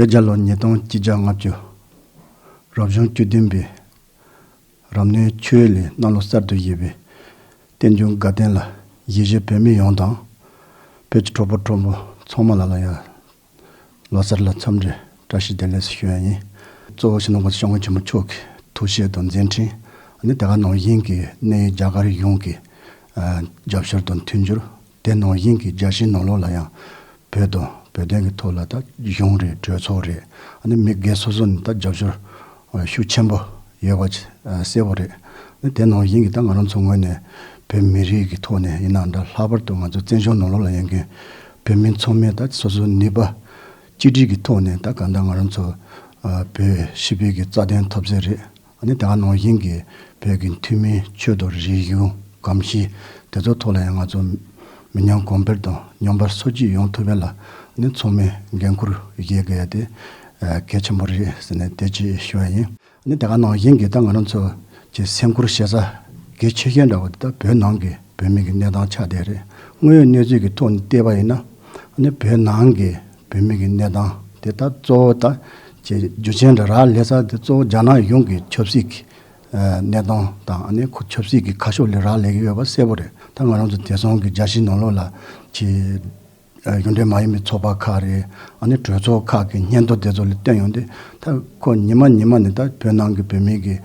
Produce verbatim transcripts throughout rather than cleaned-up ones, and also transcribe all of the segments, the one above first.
བོད་རྒྱལ་ལོ་ཉིས་སྟོང་གཅིག་བརྒྱ་ལྔ་བཅུ། རབ་བྱུང་བཅུ་བདུན་པའི་རབ་གནས་ཆོས་ལས་གནམ་ལོ་གསར་དུ་བཞད་པའི་བསྟན་འབྱུང་དགའ་ལྡན་ལ་གཞིས་བྱེས་བོད་མི་ཡོངས་དང་། བོད་ཀྱི་གྲོགས་པོ་གྲོགས་མོ་ཚང་མ་ལ་ལ་ཡང་ལོ་གསར་ལ་འཚམས་འདྲི་བཀྲ་ཤིས་བདེ་ལེགས་ཞུ་ཡ་ཡིན། གཙོ་བོ་སྤྱི་ནོར་༸གོང་ས་༸སྐྱབས་མགོན་ཆེན་པོ་མཆོག་གི་ཐུགས་བཞེད་དང་མཛད་འཕྲིན། ཨ་ནི་དེ་ག་ནང་བཞིན་གྱི་གནས་ཡུལ་རྒྱ་གར་གཞུང་གི་ཨ་རྒྱབ་སྐྱོར་དང་མཐུན་འགྱུར། དེ་ནང་བཞིན་གྱི་རྒྱལ་སྤྱིའི་ནང་ལོགས་ལ་ཡང་བོད་དང་བོད་དོན་གྱི་ཐོག་ལ་ད་གཞུང་རེད། གྲོས་ཚོགས་རེད། ཨ་ནི་མི་སྒེར་སོ་སོ་ནས་ད་རྒྱབ་སྐྱོར་ཤུགས་ཆེན་པོ་ཡོད་པ་ཅིག་གསལ་པོ་རེད། ཨ་ནི་དེ་ནང་བཞིན་གྱི་ད་ང་རང་ཚོ་ངོས་ནས་བོད་མི་རིགས་ཀྱི་ཐོག་ནས་ཡིན་ནའང་འདྲ། ལྷག་པར་དུ་ང་ཚོ་བཙན་བྱོལ་ནང་ལོགས་ལ་ཡོད་མཁན་བོད་མི་ཚང་མས་ད་སོ་སོའི་ནུས་པ་གཅིག་སྒྲིལ་གྱི་ཐོག་ནས་ད་གང་ལྟར་ང་རང་ཚོ་ཨ་བོད་སྤྱི་པའི་གི་རྩ་དོན་འཐབ་རྩོད་རེད། ཨ་ནི་དེ་ག་ནང་བཞིན་གྱི་བོད་ཀྱི་ཐུན་མིན་ཆོས་དང་རིག་གཞུང་གོམས་གཤིས་དེ་ཚོ་ཐོག་ལ་ཡང་ང་ཚོ་མི་ཉམས་གོང་འཕེལ་དང་མཉམ་པར་སྲོལ་རྒྱུན་ཡོང་ཐུབ་ཡ་ལ་ཨ་ནི་ཚང་མས་འགན་འཁུར་བཞེས་དགོས་ཡ་དེ་ཨ་གལ་ཆེན་པོ་རེད་ཟེར་ནས་དེ་ཅིག་ཞུ་ཡ་ཡིན། ཨ་ནི་དེ་ག་ནང་བཞིན་གྱི་ད་ང་རང་ཚོ་གི་སེམས་ཁུར་བཞེས་ས་གལ་ཆེ་ཤོས་འདྲ་བོ་དེ་ད་བོད་ནང་གི་བོད་མི་གི་གནས་སྟངས་ཆགས་བསྡད་རེད། དངོས་ཡོད་གནས་ཚུལ་གྱི་ཐོག་ནས་བལྟས་པ་ཡིན་ན། ཨ་ནི་བོད་ནང་གི་བོད་མི་གི་གནས་སྟངས་དེ་ད་གཙོ་བོ་ད་ཅིག་རྒྱུ་རྐྱེན་འདྲ་རག་ལས་ས་དེ་གཙོ་བོ་རྒྱ་ནག་གཞུང་གི་ཆབ་སྲིད་ཀྱི་ཨ་གནས་སྟངས་དང་། ཨ་ནི་ཁོ་ཆབ་སྲིད་ཀྱི་ཁ་ཕྱོགས་ལས་རག་ལས་ཀྱི་ཡོད་པ་གསལ་པོ་རེད། ད་ང་རང་ཚོ་དེང་སང་གི་རྒྱལ་སྤྱིའི་ནང་ལོགས་ལ་ཅིག་ཨ་གཞུང་འབྲེལ་མ་ཡིན་པའི་ཚོགས་པ་ཁག་རེད། ཨ་ནི་གྲོས་ཚོགས་ཁག་གི་སྙན་ཐོ་དེ་ཚོ་ལ་བལྟས་ཡོང་དུས། ད་ཁོ་ཉི་མ་ཉི་མ་ནས་ད་བོད་ནང་གི་བོད་མི་གི་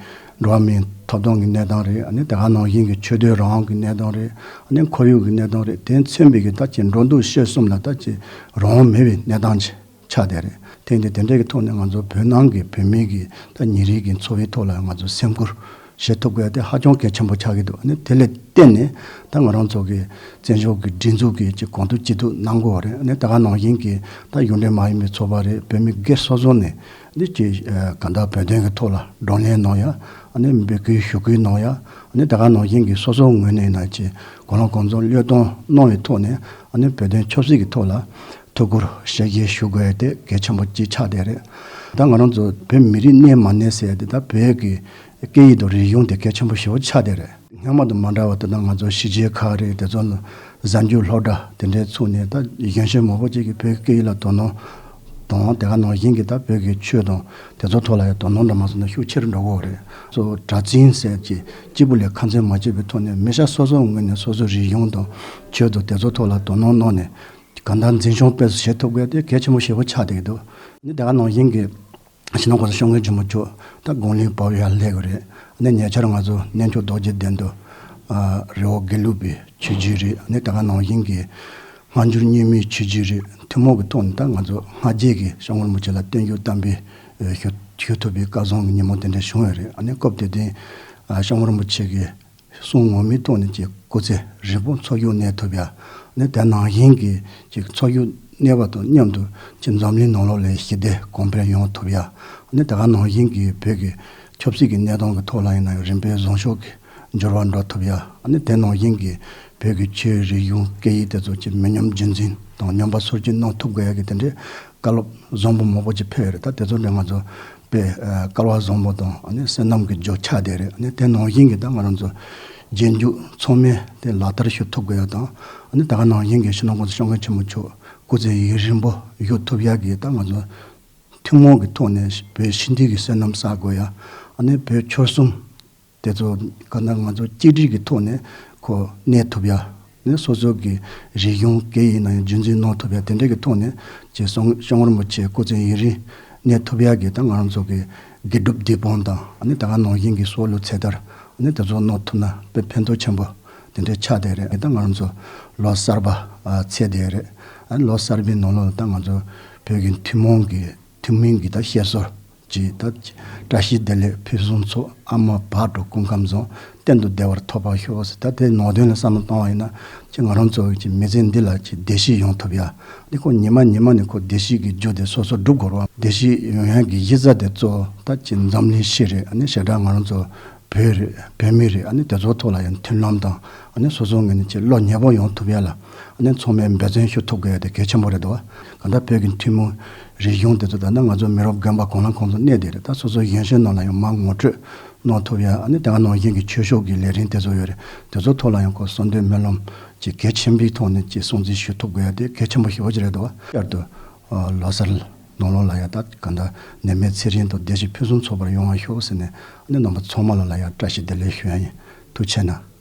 འགྲོ་བ་མིའི་ཐོབ་ཐང་གི་གནས་སྟངས་རེད། ཨ་ནི་དེ་ག་ནང་བཞིན་གྱི་ཆོས་དད་རང་དབང་གི་གནས་སྟངས་རེད། ཨ་ནི་ཁོར་ཡུག་གི་གནས་སྟངས་རེད། དེ་མཚོན་པའི་གི་ད་ཅིག་འགྲོ་འདུག་སྤྱོད་གསུམ་ལ་ད་ཅིག་རང་དབང་མེད་པའི་གནས་སྟངས་ཅིག་ཆགས་བསྡད་རེད། དེ་འདི་དེ་འདྲའི་གི་ཐོག་ནས་ང་ཚོ་བོད་ནང་གི་བོད་མི་གི་ད་ཉིན་རེའི་གི་འཚོ་བའི་ཐོག་ལ་ང་ཚོ་སེམས་ཁུར་བཞེས་ཐུབ་དགོས་དེ་ཧ་ཅང་གལ་ཆེན་པོ་ཆགས་ཀྱི་འདུག་ཨ་ནི་དེ་ལ་བརྟེན་ནས་ད་ང་རང་ཚོ་གི་བཙན་བྱོལ་གྱི་སྒྲིག་འཛུགས་ཀྱི་ཅིག་གོང་དུ་ཅི་ཐུབ་གནང་དགོས་པ་རེད། ཨ་ནི་དེ་ག་ནང་བཞིན་གྱི་ད་གཞུང་འབྲེལ་མ་ཡིན་པའི་ཚོགས་པ་རེད། བོད་མི་སྒེར་སོ་སོ་ནས་འདི་ཅིག་ཨ་གང་ལྟར་བོད་དོན་གྱི་ཐོག་ལ་བགྲོ་གླེང་གནང་ཡ། ཨ་ནི་འབོད་སྐུལ་ཞུ་སྐུལ་གནང་ཡ། ཨ་ནི་དེ་ག་ནང་བཞིན་གྱི་སོ་སོའི་ངོས་ནས་ཡིན་ན་ཅིག་གང་ལ་གང་འཚམ་བློས་གཏོང་གནང་བའི་ཐོག་ནས། ཨ་ནི་བོད་དོན་ཆབ་སྲིད་ཀྱི་ཐོག་ལ་ཐུགས་ཁུར་ཞབས་ཕྱི་ཞུ་དགོས་ཡ་དེ་གལ་ཆེན་པོ་ཅིག་ཆགས་བསྡད་རེད། ད་ང་རང་ཚོ་བོད་མི་རིགས་གནས་མ་གནས་ཟེར་ཡ་དེ་ད་བོད་ཀྱི་སྐད་ཡིག་དང་རིག་གཞུང་དེ་གལ་ཆེན་པོ་ཞེ་པོ་ཆགས་བསྡད་རེད། སྔོན་མ་དང་མ་འདྲ་བ་དེ་ད་ང་ཚོ་གཞིས་བྱེས་ཁག་རེད། དེ་ཚོ་ལ་གཟའ་མཇུག་སློབ་གྲྭ་དེ་འདྲའི་ཚུགས་ནས་ད་གཞོན་གཞོན་མང་པོ་ཅིག་གིས་བོད་སྐད་ཡིག་ལ་དོ་སྣང་དང་། དེ་ག་ནང་བཞིན་གྱི་ད་བོད་ཀྱི་ཆོས་དང་དེ་ཚོ་ཐོག་ལ་ཡང་དོ་སྣང་འདྲ་མ་སོང་ན་ཤུགས་ཆེ་རུ་འགྲོ་གི་ཡོད་རེད། སོ་གྲྭ་བཙུན་ཟེར་གྱི་གཅིག་པུ་ལས་ཁ་འཛིན་མ་བྱས་པའི་ཐོག་ནས་མི་ཤ་སོ་སོའི་ངོས་ནས་སོ་སོའི་རིག་གཞུང་དང་ཆོས་དང་དེ་ཚོ་ཐོག་ལ་དོ་སྣང་གནང་ནས་གང་ལྟར་འཛིན་སྐྱོང་སྤེལ་གསུམ་བྱེད་ཐུབ་དགོས་དེ་གལ་ཆེན་པོ་ཞེ་པོ་ཆགས་བསྡད་ཀྱི་འདུག་ཨ་ནི་དེ་ག་ནང་བཞིན་གྱི་སྤྱི་ནོར་༸གོང་ས་༸སྐྱབས་མགོན་ཆེན་པོ་མཆོག་ད་དགུང་ལོ་བག་ཡར་སླེབས་ཀྱི་རེད། ཨ་ནི་ཉེ་ཆར་ང་ཚོ་གནས་མཆོག་རྡོ་རྗེ་གདན་དུ་ཨ་རི་བོ་དགེ་ལུགས་པའི་ཆོས་བརྒྱུད་རེད། ཨ་ནི་དེ་ག་ནང་བཞིན་གྱི་སྔ་འགྱུར་རྙིང་མའི་ཆོས་བརྒྱུད་རེད། ཐུན་མོང་གི་ཐོག་ནས་ད་ང་ཚོ་སྔ་རྗེས་ཀྱི་སྐྱབས་མགོན་རིན་པོ་ཆེ་ལ་བརྟན་བཞུགས་བསྟར་འབུལ་ཞུ་ཞུ་ཐུབ་པའི་སྐལ་བཟང་གི་ཉིན་མོ་དེ་འདྲ་བྱུང་ཡོད་རེད། ཨ་ནི་སྐབས་དེ་དུས་ཨ་སྐྱབས་མགོན་རིན་པོ་ཆེ་གི་གསུང་ངོ་མའི་ཐོག་ནས་ཀྱི་སྐུ་ཚེ་རིང་པོ་འཚོ་བཞུགས་གནས་ཐུབ་ཡ། ཨ་ནི་དེ་ནང་བཞིན་གྱི་ཀྱི་འཚོ་བཞུགས་གནས་པ་དང་མཉམ་དུ་ཀྱི་འཛམ་གླིང་ནང་ལོགས་ལ་ཞི་བདེ་གོང་འཕེལ་ཡོང་ཐུབ་ཡ། ཨ་ནི་དེ་ག་ནང་བཞིན་གྱི་བོད་ཀྱི་ཆབ་སྲིད་ཀྱི་གནས་སྟངས་ཀྱི་ཐོག་ལ་ཡིན་ན་ཡང་རིམ་པས་བཟང་ཕྱོགས་ཀྱི་འགྱུར་བ་འགྲོ་ཐུབ་ཡ། ཨ་ནི་དེ་ནང་བཞིན་གྱི་བོད་ཀྱི་ཆོས་རིག་གཞུང་སྐད་ཡིག་དེ་ཚོ་ཀྱི་མི་ཉམས་རྒྱུན་འཛིན་དང་མཉམ་པ་སྲོལ་རྒྱུན་གནང་ཐུབ་དགོས་ཡ་གི་དེ་འདྲའི་བཀའ་སློབ་བཟང་པོ་མང་པོ་ཅིག་ཕེབས་ཡོད་རེད། ད་དེ་ཚོ་འདྲ་ང་ཚོ་དཔེ་ཨ་སྐལ་བ་བཟང་པོ་དང་། ཨ་ནི་བསོད་ནམས་ཀྱི་རྒྱུ་ཆགས་བསྡད་རེད། ཨ་ནི་དེ་ནང་བཞིན་གྱི་ད་ང་རང་ཚོ་རྗེས་འཇུག་ཚང་མས་དེ་ལག་བསྟར་ཞུ་ཐུབ་དགོས་ཡ་དང་། ཨ་ནི་ད་ག་ནང་བཞིན་གྱི་སྤྱི་ནོར་༸གོང་ས་༸སྐྱབས་མགོན་ཆེན་པོ་མཆོག་སྐུ་ཚེ་ཡུན་རིང་པོ་བཞུགས་ཐུབ་ཡ་གི་ད་ང་ཚོ་ཐུན་མོང་གི་ཐོག་ནས་བོད་ཕྱི་འཐེན་གྱི་བསོད་ནམས་བསགས་དགོས་ཡ། ཨ་ནི་བོད་ཆོལ་གསུམ་དེ་ཚོ་ག་ན་ང་ཚོ་གཅིག་སྒྲིལ་གྱི་ཐོག་ནས་ཁོ་གནས་ཐུབ་ཡ། ནས་སོ་སོ་གི་རིག་གཞུང་སྐད་ཡིག་ནང་ཡང་རྒྱུན་འཛིན་གནང་ཐུབ་ཡ། དེ་འདྲ་གི་ཐོག་ནས་ཀྱི་སྐྱབས་སྐྱབས་མགོན་རིན་པོ་ཆེ་སྐུ་ཚེ་ཡུན་རིང་གནས་ཐུབ་ཡ་གི་ད་ང་རང་ཚོ་གི་དགེ་སྒྲུབ་སྡིག་སྤོང་དང་། ཨ་ནི་དེ་ག་ནང་བཞིན་གྱི་སྲོག་བླུ་ཚེ་ཐར། ཨ་ནི་དེ་ཚོ་གནང་ཐུབ་ན་དཔེ་ཕན་ཐོགས་ཆེན་པོ་དེ་འདྲ་ཆགས་བསྡད་རེད། ད་ང་རང་ཚོ་ལོ་གསར་པ་ཨ་ཚེས་དེ་རེད། ཨ་ནི་ལོ་གསར་པའི་ནང་ལོགས་ད་ང་ཚོ་བོད་ཀྱི་ཐུན་མོང་གི་ཐུན་མིན་གྱི་ད་བཤད་སྲོལ་གྱི་ད་བཀྲ་ཤིས་བདེ་ལེགས་ཕུན་སུམ་ཚོགས། ཨ་མ་བག་དྲོ་སྐུ་ཁམས་བཟང་། གཏན་དུ་བདེ་བར་ཐོབ་པར་ཤོག་ཟེར། ད་དེ་ནང་དོན་ལ་བསམ་བློ་བཏང་བ་ཡིན་ན་ཀྱི་ང་རང་ཚོ་གི་མི་ཚེ་འདི་ལ་ཀྱི་བདེ་སྐྱིད་ཡོང་ཐུབ་ཡ། འདི་ཁོ་ཉི་མ་ཉི་མ་ནས་ཁོ་བདེ་སྐྱིད་ཀྱི་རྒྱུ་དེ་སོ་སོ་སྒྲུབ་དགོས་རེད་བ། བདེ་སྐྱིད་ཡོང་ཡ་གི་གཞི་རྩ་དེ་གཙོ་བོ་ད་ཀྱི་འཛམ་གླིང་སྤྱི་རེད། ཨ་ནི་ཞེ་དྲག་ང་རང་ཚོ་བོད་རེད། བོད་མི་རེད། ཨ་ནི་དེ་ཚོ་ཐོག་ལ་ཡང་མཐུན་ལམ་དང་། ཨ་ནི་སོ་སོ་ངོས་ནས་ཀྱི་བློ་ཉེ་པོ་ཡོང་ཐུབ་ཡ་ལ། ཨ་ནི་ཚང་མས་འབད་བརྩོན་ཞུ་ཐུབ་དགོས་ཡ་དེ་གལ་ཆེན་པོ་རེད་འདུག་བ། གང་ལྟར་བོད་ཀྱི་ཐུན་མོང་རིག་གཞུང་དེ་ཚོ་ད་ནི་ང་ཚོ་མི་རབས་རྒན་པ་གང་ལ་གང་འཚམ་གནས་བསྡད་རེད། ད་སོ་སོ་གཞོན་གཞོན་ནང་ལ་ཡང་མར་ངོ་སྤྲོད་གནང་ཐུབ་ཡ། ཨ་ནི་དེ་ག་ནང་བཞིན་གྱི་ཆོས་ཕྱོགས་ཀྱི་ལས་རིམ་དེ་ཚོ་ཡོད་རེད། དེ་ཚོ་ཐོག་ལ་ཡང་ཁོ་གསོལ་འདེབས་སྨོན་ལམ་ཅིག་གལ་ཆེན་པོའི་ཐོག་ནས་ཅིག་སྲུང་བརྩི་ཞུ་ཐུབ་དགོས་ཡ་དེ་གལ་ཆེན་པོ་ཞེ་པོ་ཅིག་རེད་འདུག་བ། བསྐྱར་དུ་ཨ་ལོ་གསར་ ནང་ལོགས་ལ་ཡང་ད་ག་འདྲ་ནད་མེད་ཚེ་རིང་དང་བདེ་གཤེགས་ཕུན་སུམ་ཚོགས་པར་ཡོང་བར་ཤོག་ཟེར་ནས། ཨ་ནི་རྣམ་པ་ཚང་མ་ལ་ལ་ཡང་བཀྲ་ཤིས་བདེ་ལེགས་ཞུ་ཡ་ཡིན། ཐུགས་རྗེ་གནང་།